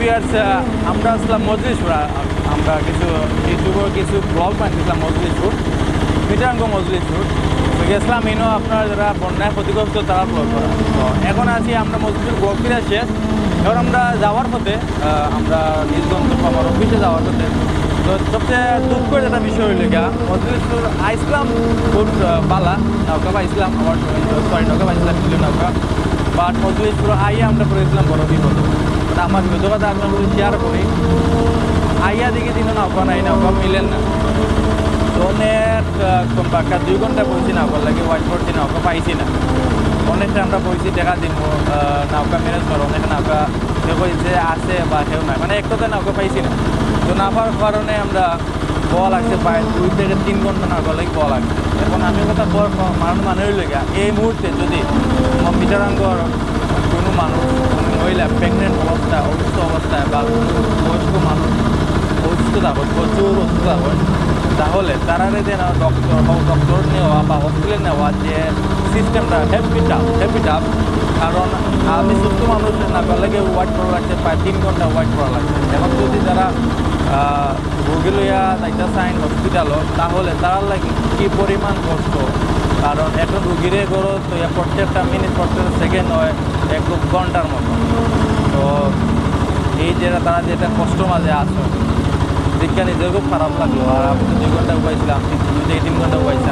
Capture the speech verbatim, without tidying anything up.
ভিউয়ার্স, আহ, আমরা আসলাম মজলিশপুর। আ-, আমরা কিছু ইউটিউবর কিছু ব্লগ বানাইছিলাম মজলিশপুর, মিটারাঙ্গ মজলিশপুর। তো গেছিলাম ইনো আপনার যারা বন্যায় ক্ষতিগ্রস্ত তারা ব্লগ করা। তো এখন আছি আমরা মজলিশপুর ব্লগ ফিরে শেষ। এখন আমরা যাওয়ার পথে, আহ, আমরা নিজ গন্তব্য আমার অফিসে যাওয়ার পথে। তো সবচেয়ে দুঃখের একটা বিষয় হইল গিয়া, মজলিশপুর আইসলাম বহুত, আহ, বালা, নৌকা পাইছিলাম, আমার সরি, নৌকা পাইছিলাম, ছিল নৌকা। বাট মজলিশপুর আইয়া আমরা পড়েছিলাম বড় বিপদ। মানে আমার বিপদ কথা আপনার সাথে শেয়ার করি। আইয়া দেখি দিন নৌকা নাই, নৌকা মিলেন না। তো অনেক, আহ, কোন বাক্কা দুই ঘন্টা বলছি নৌকার লাগি, ওয়াইট করছি, নৌকা পাইছি না। অনেকটা আমরা বলছি দেখা দিব, আহ, নৌকা ম্যানেজ করো, অনেক নৌকা কেউ কইছে আছে বা কেউ নাই, মানে এক কথা নৌকা পাইছি না। তো না পাওয়ার কারণে আমরা বওয়া লাগছে প্রায় দুই থেকে তিন ঘন্টা নৌকার লাগি বওয়া লাগছে। এখন আমি কথা বল মারণ মানে হইল গিয়া, এই মুহূর্তে যদি আমার মিটারাঙ্গর কোনো মানুষ, কোনো মহিলা প্রেগনেন্ট অবস্থায়, অসুস্থ অবস্থায় বা বয়স্ক মানুষ অসুস্থ থাকত, প্রচুর অসুস্থ থাকত, তাহলে তারারে যেন ডক্টর, ডক্টর নেওয়া বা হসপিটালে নেওয়া যে সিস্টেমটা হেভি টাফ, হেভি টাফ। কারণ আমি সুস্থ মানুষ না পারলে ওয়াইট করা লাগছে, প্রায় তিন ঘন্টা ওয়াইট করা লাগছে। এখন যদি তারা, আহ, রোগী লইয়া যাইতে চাইন হসপিটালও, তাহলে তারার লাগি কি পরিমাণ কষ্ট। কারণ এখন রুগীরে গরো তো ইয়া প্রত্যেকটা মিনিট, প্রত্যেকটা সেকেন্ড হয় এক ঘন্টার মতো। তো এই যে তারা যে একটা কষ্ট মাঝে আসো, দেখে নিজের খুব খারাপ লাগলো। আর আমি তো দুই ঘন্টা উপাইছিলাম, দুই থেকে তিন ঘন্টা উপাইছিলাম।